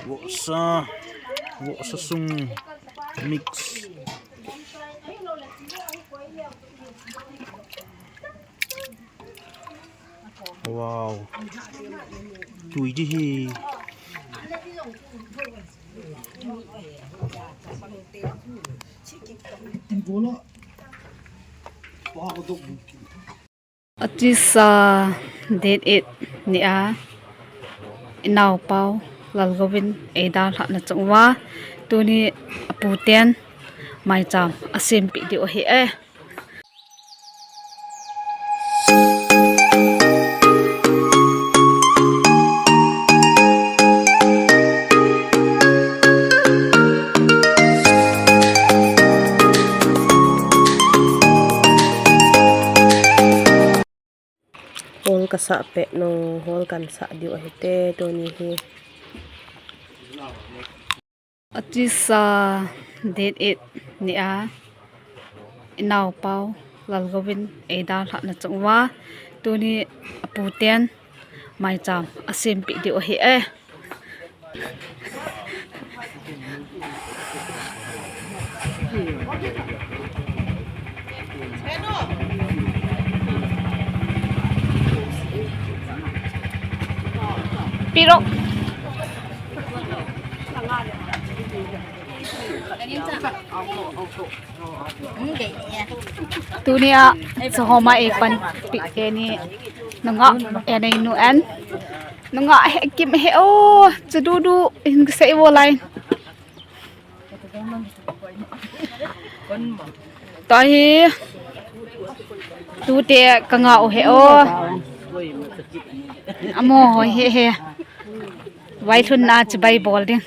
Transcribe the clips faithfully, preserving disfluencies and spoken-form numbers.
Vohsa, vohsa sung mix. Wow. Tui di hi. Atisa date eight ni a, inaopau Lalgouvin eidalhahna chung uva, tuni aputen maicham asempeh diu ahi e. Hol kasah pet nung, hol kansah diu ahite, tuni hi. Atisa date eight ni a, inaopau Lalgouvin eidalhahna chung uva, tuni aputen maicham asempeh diu ahi e. Pirok. Tuni a, sahoma eipanpi teni. Nungah, enei nu en. Nungah he kim he o, chududu, hin sei vo lai. Tahi, tute kangah u he o. Amo hoi he he. Vailhunna chibai bol ding.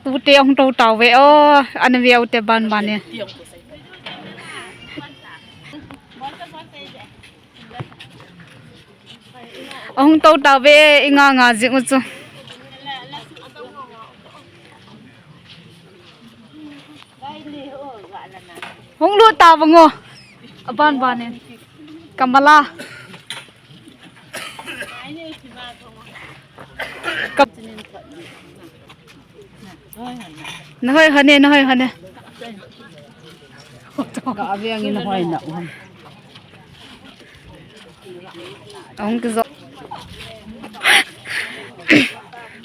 Tute ahung tou tauve o, ana ve u te ban ban e. Ahung tou tauve, inga nga jing u chu. Hung lut tauve ngo. Aban ban in. Kamala. Ka-, na hoi hane, na hoi hane. Ka aviang in hoi na. Ahung kijo.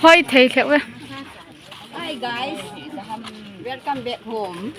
Hoi thei thei ve. Hi guys, welcome back home.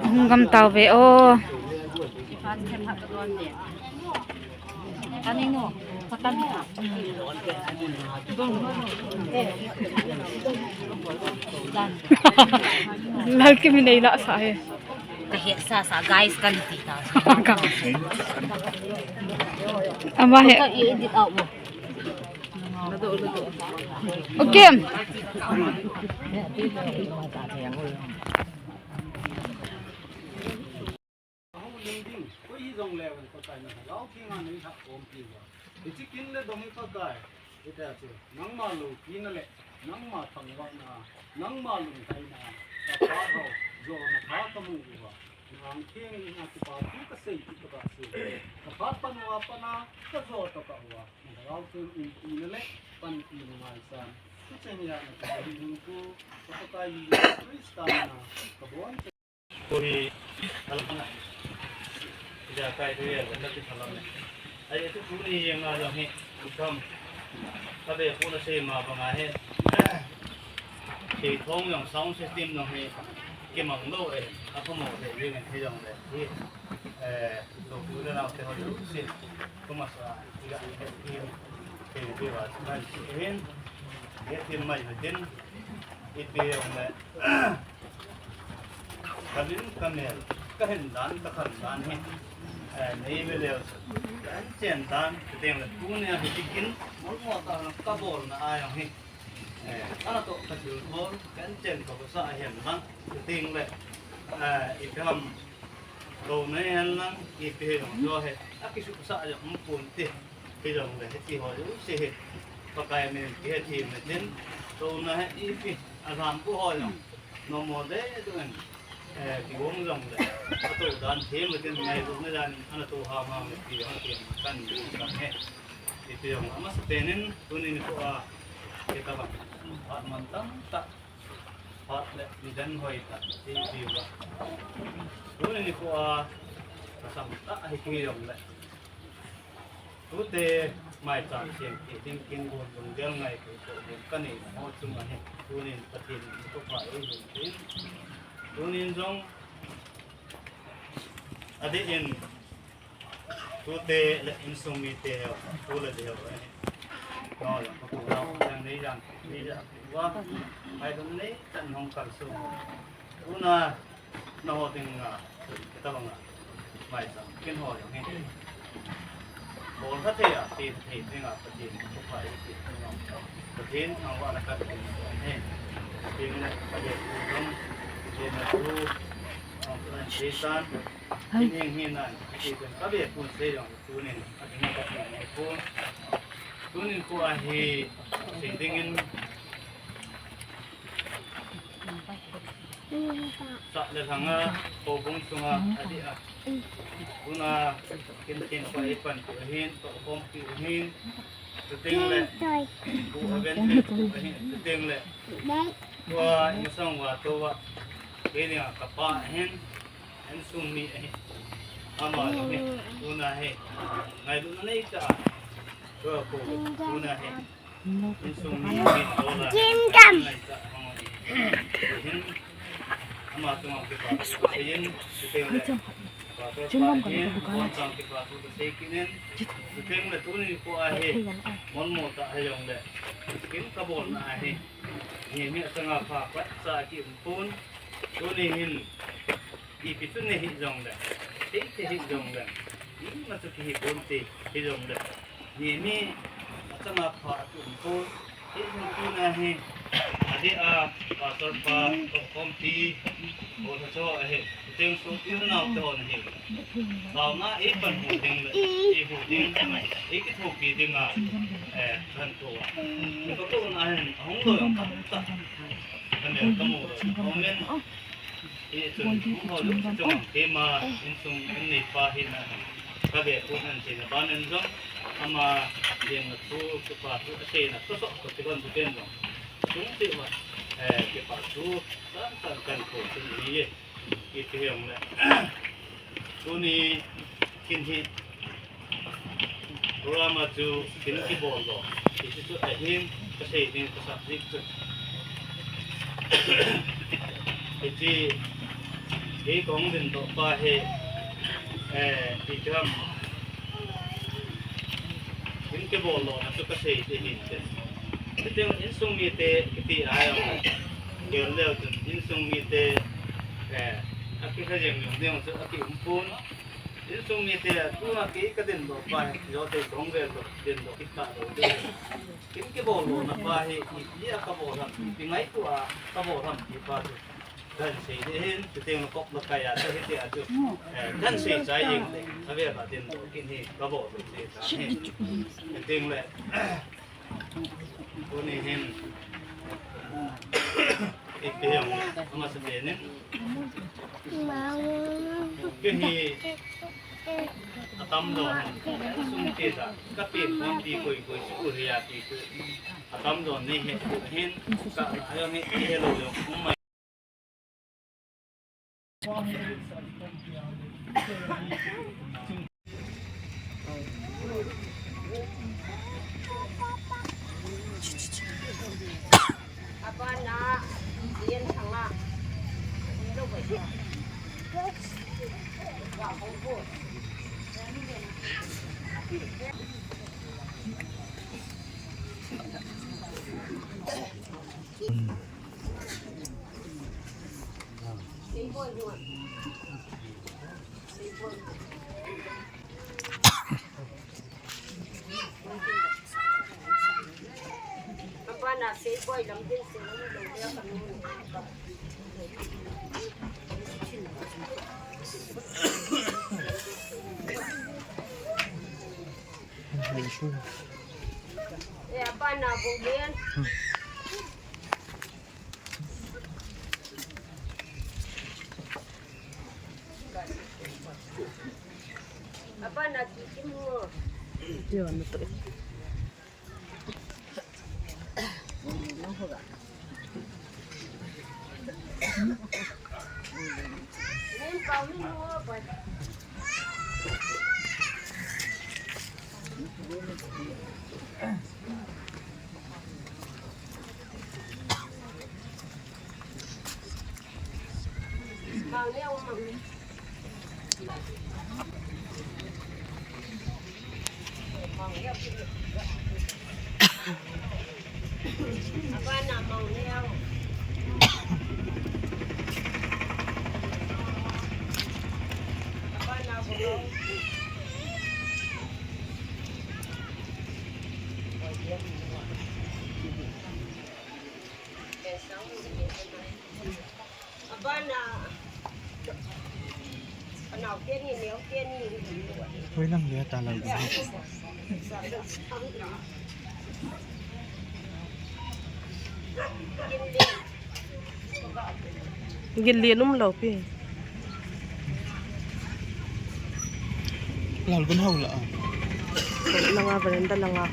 Hung gam tauve o. Lal ke minei la sa he. Ka he sa sa, guys, kan ti ta. Ama he. Ka edit out mo. Okay. Ahung ling ding, koi hijongle Pakai na Lhagao Theng a nei lhah khompi uva. Hiche kin le dong hi Pakai, hitia chu, nangma loupina le, nangma thangvahna, nangma lungheina, ka phat ho, jona pha kamu uva. Na ang theng in a kipa thu kasei kit tokah chu, ka phat pan uva pat a, kajo tokah uva. Na Lhagao Theng umpina le, panpina ngaisan. Hiche nia na ka hung pu, ka Pakai Jesu Christa mina, kabon. Tuni, Jakai te vel ka ti thalam e. Ai tu tu ni yang a jong hi kam. Ka be ko na sei ma banga hi. Sei thong jong sound system jong hi kimang lou e. A ko mo le jing hi jong le hi. Eh, to tu le nau te ho lu si. Ko ma sa ga hi. Sei ti wa man si hin. Ye ti mai ma tin. Ipi jong le. Ka min ka mel, ka hin dan, ka khan dan hi, eh, nei ve leu, ka chen dan, ka teng le, tunia hi tikin, mol mo ta, ka bol na a jong hi, eh, ana to ka thil bol, ka chen ka sa a hen lang, ka teng le, eh, i kam, ko nei hen lang, ipi jong jo he, a ki su sa jong pun ti. Hi jong le, hiti ho jouse hi Pakai min kihe thim le tin, tona hi ipi, a lam pu ho jong, nomo de tu en, eh, kigong jong le, a to dan thim le tin, ngailutna dan, ana to ham ham le ti jong, ti kan kan he. Ipi jong, amasa penin, tunin ko a, kita ba, phat man tam ta, phat le, ni dan hoi ta, ti ti ba. Tunin ko a, kasam ta, hiti jong le. Tute maicham siam ti ding kin gon lunggel ngaito to ding ka nei ho chunga hin tunin Pathen in ko pa ei hun tin. Tunin jong adeh in tute le insung mite ho, tu le deu ho. No, ko tu na jang nei jang, nei jang. Wa, ai dun nei, tan hong kal sung. Tuna, na ho ding a, kita bang a, maicham, kin ho jong hi. Bol kha thei a, ti thei ding a, Pathen, ko pa i ti ding a. Pathen, ang wa na ka ding a, hi. Pathen na ka ding a, Pathen na tu, ang tu an Satan, hin hin hin an, ti ding ka be kun se jong, tunin, a ding ka ding a, kun. Tunin ko a hi, se ding in, Sah le lhang a, houbung sunga, adeh a. Tuna, kin kin pa ipan pi uhin, tohkhom pi uhin. Chuteng le, pu aven pi uhin, chuteng le. Tua, insung uva, tua, kei dinga kapa ahin, insung mi ahin. Ama, tuna hi, ngailutna nei ta. Tua, pu, tuna hi. Insung mi, mi, dola. Kin kam. Ama chunga kipa thu kasei in, chuteng le. Pastor pa hin, bon chang kipa thu kasei kit in. Chuteng le tuni nikho a hi, mon mo tah hijongle. Kin kabolna a hi. Ni mi achanga pha, phat cha kium pon. Tuni hin, Ipi chu nei hih jongle, thei thei hih jongle, ima chu kihi ponte hijongle, ni mi achanga pha akium pon, hijong tuna hi, adeh a, pastor pa, tohkhompi, bol tha cho ahi, chuteng sopi nao te hon ahi. Taona eipan hu ding le, eihu ding, eikithopi dinga, eh, kan tou a. Ni pa ko na hin, ahung lou jong tamtah. Kan le kamu lou. Amen. Hichun, hung ho lung chunga, keima insung in neipa hina, kave pon ahin seina ban in jong, ama lenna thu, kipa thu, aseina, toh soh, toh kiban thu pen jong. Chung cheh uva, eh, kipa thu, tan tan kan ko chun ni ye. Ipi hijongle. Tuni kin hi. Program a chu kin kibol lou. Hiche chu ahin kasei ding kasah ding chu. Hiche hi kahung dingdoh pa hi, eh, ipi ham. Kin kibol louna chu kasei ding ahin. Chuteng insung mite kiti a jong. Gel leu chun insung mite, eh, akikha jeng jong ding chu akium pon. Insung mite, tuna kei kadindoh pa hi, jote kong vel doh, dindoh kit talou ding. Kin kibol louna pa hi, ipi a kabol ham, ipi ngaito a kabol ham ti pa chu. Kan sei ding ahin, chuteng le kop la kai a, ta hiti a chu. Eh, kan sei chai jeng le, avel a dindoh kin hi, kabol lou sei chai hi. Chuteng le, Tuni hin. Ipi hijongle, amasa penin. Kei hi atam don hin. Sum te da. Kapen pon ti koi koi school hi a ti koi. Atam don nei he hin. Ka la jong hi hello jong um mai. One hundred seventy-one. Hoi lang le ta lau. Gin le num lau pi. Lal gun hau la. Langa veranda langa.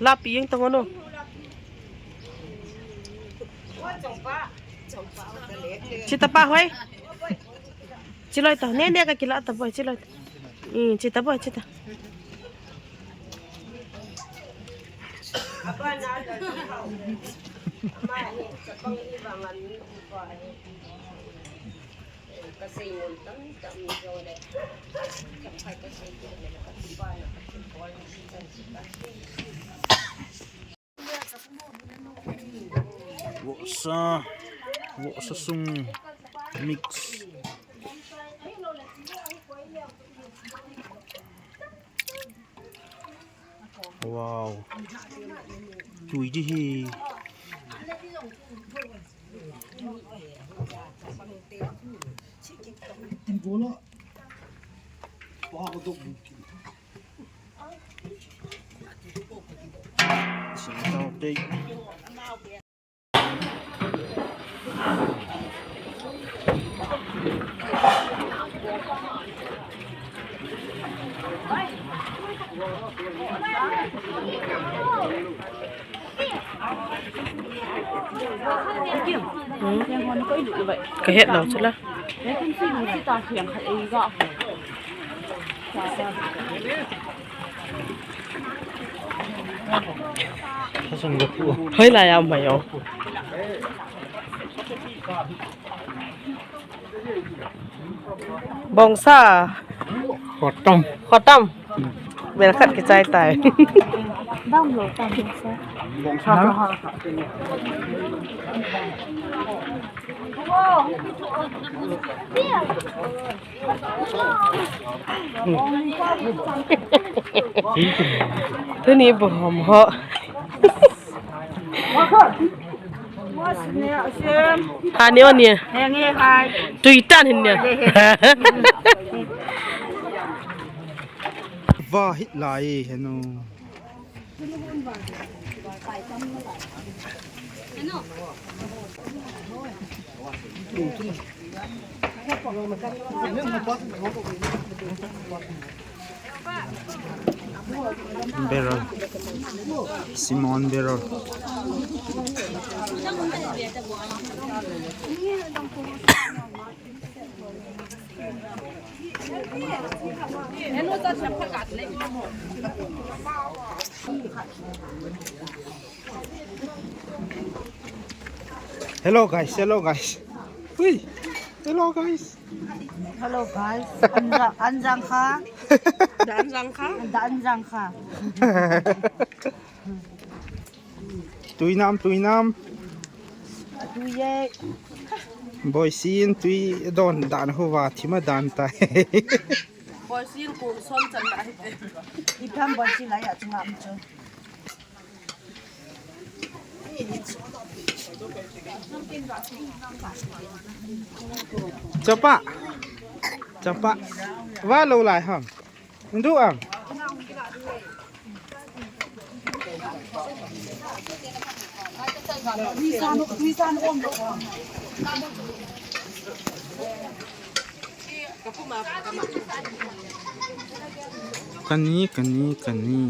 Lapi yang tong ano. Chita pa hoi. Chiloi ta. Ne ne ka kila ta boy chiloi ta. Hmm, chita boy chita. Vohsa, vohsa sung mix. Wow. Tui di hi. Ka het lo chu la. Hoi lai a mai o. Bongsa. Khotam. Khotam. Bel khat kichai tai. Dam lo tam bongsa. Bongsa. Tuni bu hom ho. Ha ni o ni. Tui tan hin ni. Va hit lai henu. Barrel. Simon barrel. Hello guys, hello guys. Hui. Hello guys. Hello guys. Anjang anjang kha. Dan jang kha. Dan jang kha. Tuinam, tuinam. Tuye. Boisin tui don dan hova thima dan tai. Boisin kong som chan la hite. Ipam boisin la ya chunga micho. Chapa. Chapa. Va lo lai ham. Ndu am. Kani, kani, kani.